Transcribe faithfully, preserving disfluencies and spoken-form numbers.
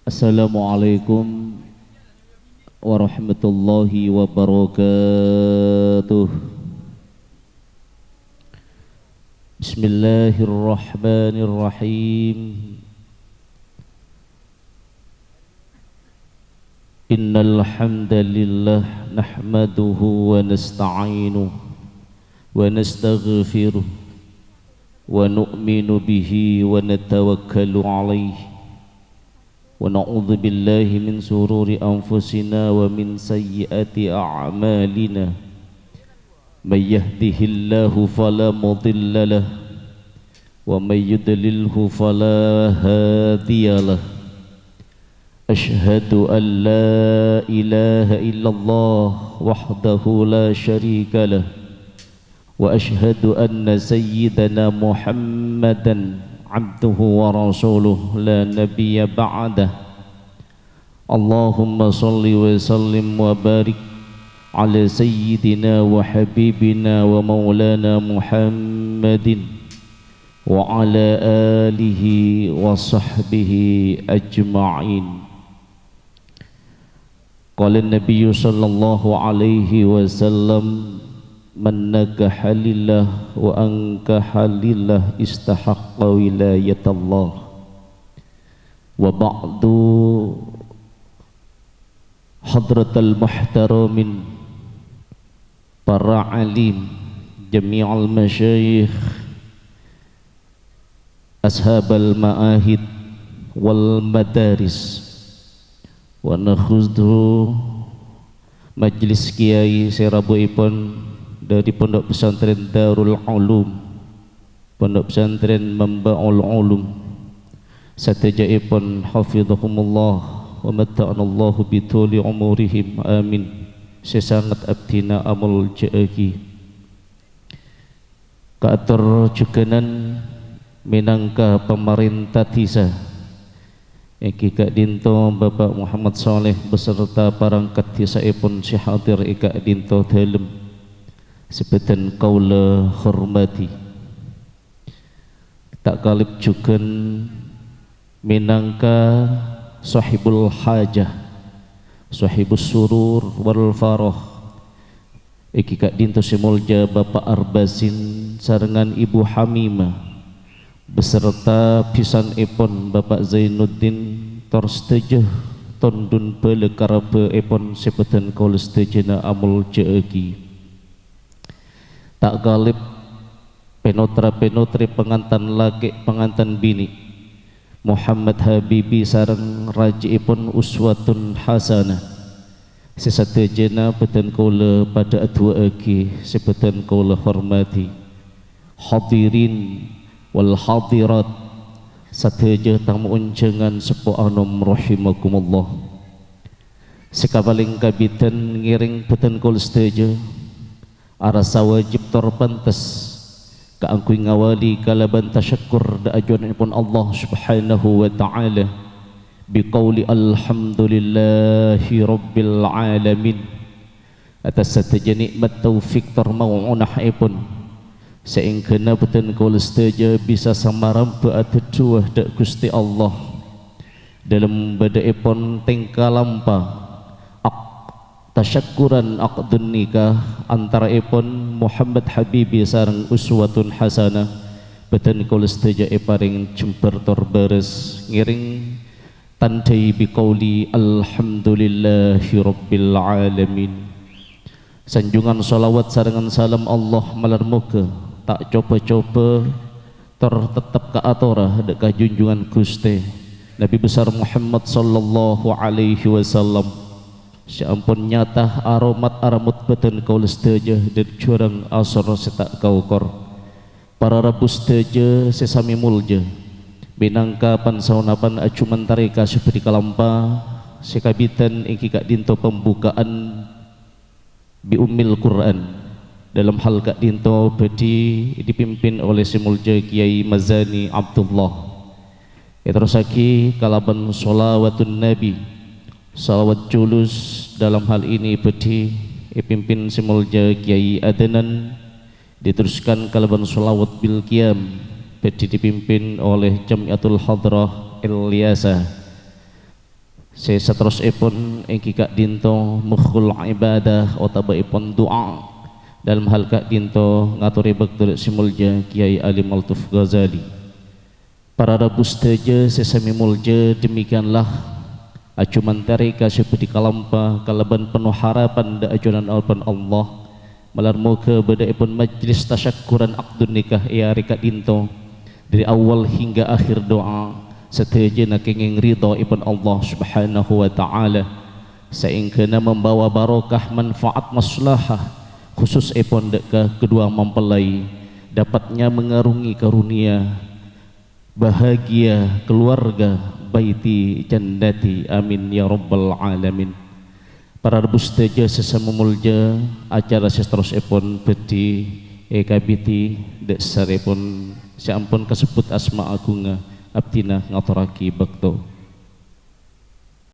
Assalamualaikum warahmatullahi wabarakatuh. Bismillahirrahmanirrahim. Innal hamdalillah nahmaduhu wa nasta'inuhu wa nastaghfiruh wa nu'minu bihi wa natawakkalu alaihi wa na'udzu billahi min sururi anfusina wa min sayyiati a'malina. May yahdihillahu fala mudilla lah wa may yudlilhu fala hadiya lah. Asyhadu an la ilaha illallah wahdahu la syarika lah. Wa asyhadu anna sayyidana Muhammadan abduhu wa rasuluh la nabiyya ba'dah. Allahumma shalli wa sallim wa barik ala sayyidina wa habibina wa maulana Muhammadin wa ala alihi wa sahbihi ajma'in. Qala Nabiyyu sallallahu alaihi wasallam, "Man nakaha lillah wa ankaha lillah istahaqqa wilayatallah." Wa ba'du, hadratal muhtaramin, para alim, jami'al masyayikh, ashabal ma'ahid wal madaris, wa nakhudhu majlis kiai sè rabuèpon dhâri Pondok Pesantren Darul Ulum, Pondok Pesantren Mambaul Ulum, sadhâjâèpon hafidhahumullah wa matta'anallahu bi thuli umurihim, amin, sè sanget abdhina amolja'aghi. Kaator jhughânan mènangka pamarènta dhisa, èngghi ka'dinto Bapak Muhammad Saleh beserta parangkat dhisaèpon sè hadir è ka'dinto dhâlem, sè bâdhân kaulâ hormadhi. Ta' kalèp jhughân mènangka sahibul hajah, sahibus surur wal farah, èngghi ka'dinto sè molja Bapak Arbasin sarengan Ibu Hamimah, beserta bhisanèpon Bapak Zainuddin, tor sadhâjâ tondhun bhâlâ karabâèpon sè bâdhân kaulâ sadhâjâna amolja'aghi. Ta' kalèp pènotra-pènotrè pangantan lakè' pangantan binè', Muhammad Habibi sareng rajhièpon uswatun hasanah, sè sadhâjâna bâdhân kaulâ padhâ adu'aaghi, sè bâdhân kaulâ hormadhi. Hadirin wal hadirat, sadhâjâ tamoy onjhângan seppo anom rahimakumullah. Sè kapalèng kabidhân ngèrèng bâdhân kaulâ sadhâjâ arassa wajib tor pantes kaangghuy ngawali kalabân tasyakkur dhâ' ajuwânnèpon Allah Subhanahu wa Ta'ala, biqauli alhamdulillahi rabbil alamin, atas sadhâjâ nè'mat taufik tor maonahèpon, saèngghâna bâdhân kaulâ sadhâjâ bisa samarambâ adhâddhuwâ dhâ' Ghustè Allah. Dhâlem bâdâèpon tèngka lampa, ak-, tasyakkuran aqdun nikah antaraèpon Muhammad Habibi sareng uswatun hasanah, bâdhân kaulâ sadhâjâ èparèng jembhâr tor bârâs ngèrèng tandhâi biqauli alhamdulillahi rabbil alamin. Sanjungan shalawat sarengan salam Allah malar moghâ ta' coba-coba tor tettep kaatora dhâ' ka junjungan Ghustè Nabi Besar Muhammad sallallahu alaihi wasallam, sè ampon nyata aromat aramot bâdhân kaulâ sadhâjâ dhâri jhuwârâng asor sè ta' kaokor. Para rabu sadhâjâ sè samè molja, mènangka pan-saonapan ajhumantarè ka sè bâdhi kalampa, sè kabidhân èngghi ka'dinto pambuka'an bi Ummil Qur'an. Dalam hal ka'dinto bâdhi dipimpin oleh sè molja Kiai Mazani Abdullah. Èterrossaghi kalabân shalawatun Nabi, shalawat julus, dalam hal ini bâdhi èpimpin sè molja Kiai Adnan, diteruskan kalabân shalawat bil qiyam, bâdhi dipimpin oleh Jam'iyatul Hadrah Ilyasa. Sè saterrossèpon èngghi ka'dinto mukhul ibadah otabâèpon du'a. Dâlem hal ka'dinto ngatorè bâkto dâ' sè molja Kyai Alim Altuf Ghazali. Para rabu sadhâjâ sè samè molja, demikianlah ajumantara ka sè bhâdhi kalampa kalabân penno harapan dâ' ajunan arebbhân Allah. Malar moghâ bâdâèpon majlis tasyakkuran aqdun nikah è arè ka'dinto, dâri awwal hingga akhir du'a, sadhâjâna kèngèng ridhoèpon Allah Subhanahu wa Ta'ala, saèngghâna membawa barokah, manfaat, maslahah, khususèpon dâ' ka kedua mempelai, dapatnya mengarungi karunia bahagia keluarga baiti jannati. Amin ya rabbal alamin. Para rabu sadhâjâ sè samè molja, acara sè saterrossèpon bhâdhi èkabidhi dâ' sarèpon sè ampon kasebbhut asma aghungnga, abdhina ngatorraghi bâkto.